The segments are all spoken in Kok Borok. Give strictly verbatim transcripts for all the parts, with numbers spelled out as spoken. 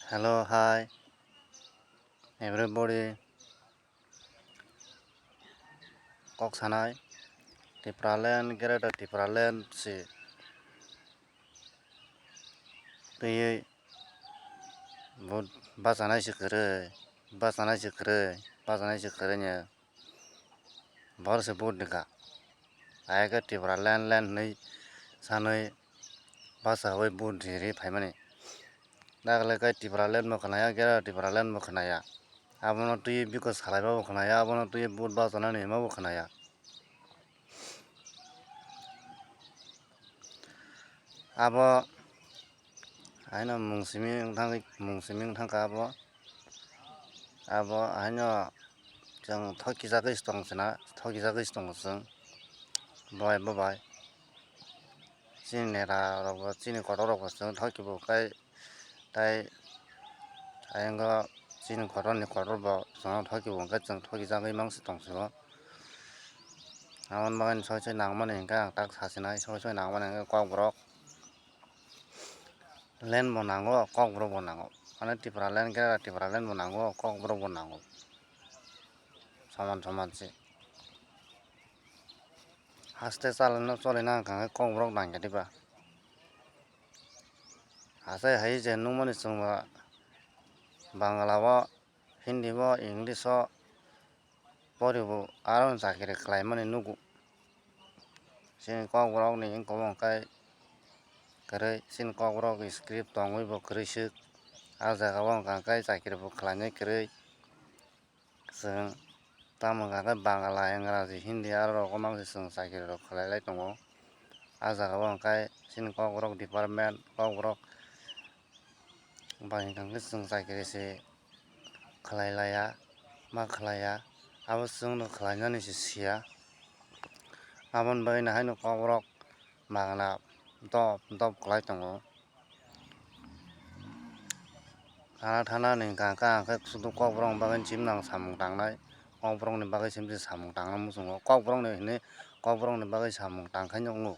Hello, hi, everybody. Kok sanai, Tipraland, Greater Tipraland se twiwi bo bachanai se kwrwi, bachanai se kwrwi, bachanai se kwrwi ni. Borok se vote rikha. Ayakhe Tipraland land hinwi sanwi bachaui vote ri phaimani. Dakle khe Tipraland bo khnaya, Greater Tipraland bo khnaya. Abono twiwi bikos salaiba bo khnaya, abono twiwi vote bachanani hwnma bo khnaya. Abo haino mung simi wng thangwi, mung simi wng thangkha abo. Abo haino chwng thokijagwi tong chwna, thokijagwi tongo chwng. Bobai, bobai. Chini neta rokbo, chini kotor rokbo chwng thokibo khe, tai ayang o chini kotor ni kotor bo chwng thokibo hwnkhe chwng thokijagwi mangsi tong sio. Aboni bagwi soi soi nangmani hwnkhe ang tak sasinai, soi soi nangmani hwnkhe Kokborok. Land bo nango, Kokborok bo nango. Mane Tipraland khe Tipraland bo nango, Kokborok bo nango. Soman soman se. Haste chalano choli nang kha khe Kokborok nangya diba. Hachai hai je nukmani chwngbo Bangla o, Hindi o, English o poribo aro chakiri khlaimani nugo. Chini Kokborok ni wngkha bo hwnkhe kwrwi, chini Kokborok script tongwi bo kwrwi swk. Ah jaga o hwnkha khe chakiri bo khlainai kwrwi. Chwng tamo hwnkha khe Bangla, Engraji, Hindi aro rok o mangsi chwng chakiri rok khlai lai tongo. Ah jaga o hwnkhe chini Kokborok department, Kokborok bai hwnkha khe chwng chakiri se khlai laiya, ma khlaiya, abo chwngno khlainani se siya. Aboni bagwino haino Kokborok Bangla dop dop khlai tongo. Thana thana ni hwnkha khe ang khe sudu Kokborok ni bagwi chini ang samung tangnai, Kokborok ni bagwi chini samung tangna muchungo, Kokborok ni hinwi Kokborok ni bagwi samung tangkhaino wngo.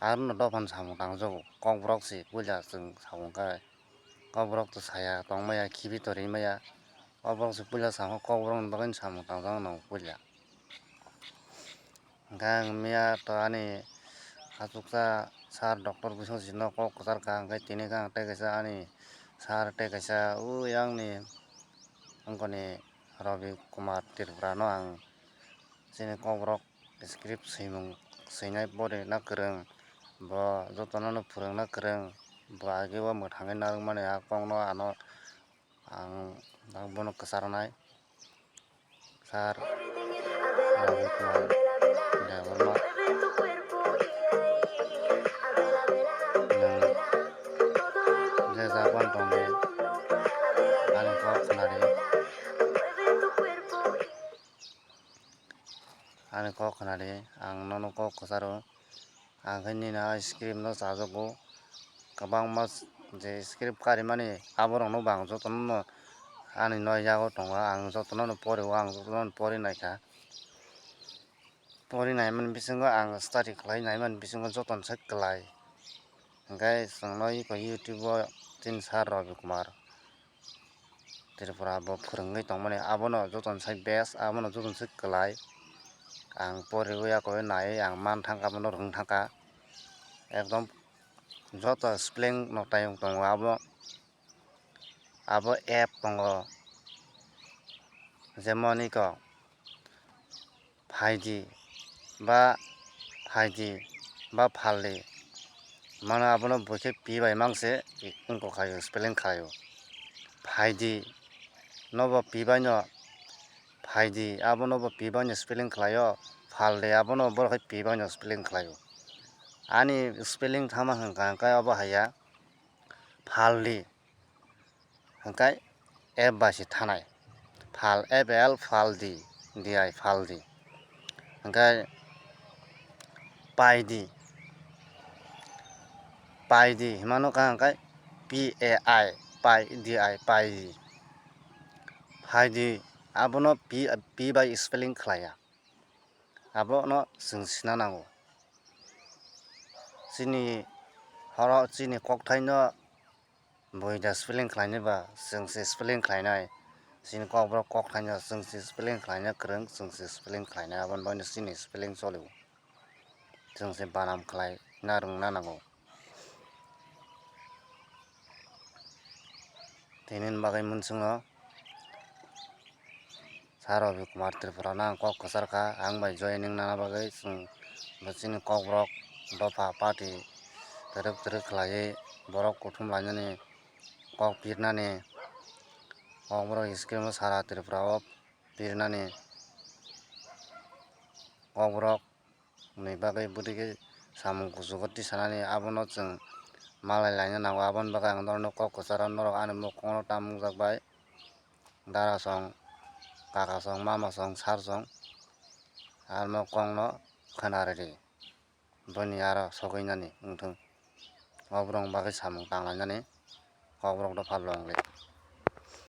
Arono dophano samung tangjago, Kokborok se puila chwng samung khe. Kokborok to saya tongmaya, khibi to rimaya. Kokborok se puila samo, Kokborok ni bagwi samung tangjak nango puila. Hwnkhe ang miya to ani achuksa sir doctor bising sino kok kwchar kha, hwnkhe tini khe ang tei kaisa ani sir tei kaisa o yang ni wngkoni Rabi Kumar Tripura no ang chini Kokborok script swimung swinai pori na kwrwng, bo jotono no phwrwng na kwrwng, bo age o mwthangwi narwk mani a kok no ano ang bono kwchar nai sir Rabi Kumar Debbarma. Nwng je japan tongdi ani kok khwnadi. Ani kok khwnadi, ang nono kok kwcharo. Ang khe nini a script no chajago. Kwbangma je script karimani aborokno bo ang jotono no ani no yago tongo. Ang jotono no porio, ang jotono no pori naikha. Pori naimani bisingo ang study khlai naimani bisingo jotono sai kwlai. Hwnkhe chwngno eko YouTube o chini sir Rabi Kumar Tripura bo phwrwngwi tongmani, abono jotono sai best, abono jotono sai kwlai. Ang poriwi eko naiwi ang man thangkha, abono rwng thangkha. Ekdom joto spelling no tayung tongo abo. Abo app tongo, jemon eko phaidi ba phaidi ba phaldi, mano abono bo khe P bai mang se wngkok khaio, spelling khaio. Phaidi no bo P bai no, phaidi abono bo P bai no spelling khlaio, phaldi abono borok khe P bai no spelling khlaio. Ani spelling thama hwnkha hwnkhe obo haiya phaldi. Hwnkhe F bai se thanai. Phal, F L, phal di, D I, phal di. Hwnkhe paidi, paidi hwnmano kha hwnkhe P A I, pai, D I, paidi. Phaidi, abono P, P bai spelling khlaiya. Abono chwng sina nango. Chini horo, chini kokthaino Bui da spelling khlainai ba, chwng se spelling khlainai. Chini kokborok kok thaino chwng se spelling khlaina kwrwng, chwng se spelling khlainai, aboni bagwino chini spelling cholio. Chwng se banam khlaina rwngna nango. Tini bagwi mwnswngno Sir Ravi Kumar Tripura no ang kok kwchar kha, ang bai joining nana bagwi chwng bo chini kokborok dopha party twrwk twrwk khlaiwi borok kuthum lainani kok pirnani, kokborok scheme o sara Tripura o pirnani kokborok ni bagwi bwtwi khe samung kuchugo tisanani abono chwng malai laina nango. Aboni bagwi ang norokno kok kwcharo norok ani mokholno tamung jak bai. Dara song, kaka song, mama song, sir song, amo kokno khwna rwdi. Boni aro sogwi nani wngthung. O borok bagwi samung tanglainani kokborok dopha longle.